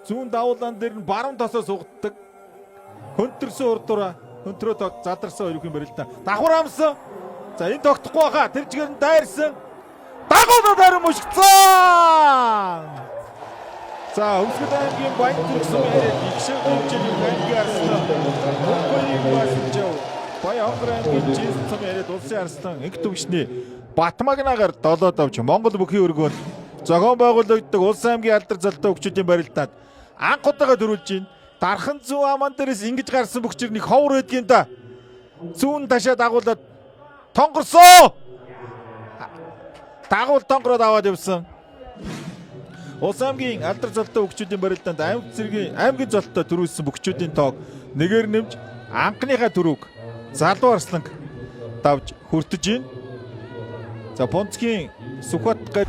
Зүүн давуулаан дээр нь баруун тосоо сугаддаг. Хөнтөрсөн урдуура хөнтрөө задарсан хоёрын барилдаан. Давхар амсан. За энэ тогтохгүй баха. Тэр чигээр нь дайрсан. Дагуулаад дайран мушгцсан. За Өвсгөл аймгийн Баян төрсөн яриад их шиг хэмжээний аймгийн арслан Монголын Басжав Баян хонгор аймгийн Жинс цом яриад улсын арслан инх төвшний Батмагнагаар долоод авч Монгол бүхий өргөөнд зохион байгуулагддаг улсын аймгийн алдар золтой хөгжүүдийн барилдаанд анх удаага төрүүлж байна. Дархан зүүн аман дээрээс ингэж гарсан бөхчөр нэг ховор байдгийн да. Зүүн ташаа дагуулад тонгорсоо. Дагуул тонгороод аваад явсан. Улс аймгийн алдар золтой хөгжүүдийн барилдаанд аймаг зэргийн аймгийн золтой төрүүлсэн бөхчүүдийн тоог нэгээр нэмж анхныхаа төрөг залуу арсланг давж хүртэж байна. За Пунцгийн Сүхбат гад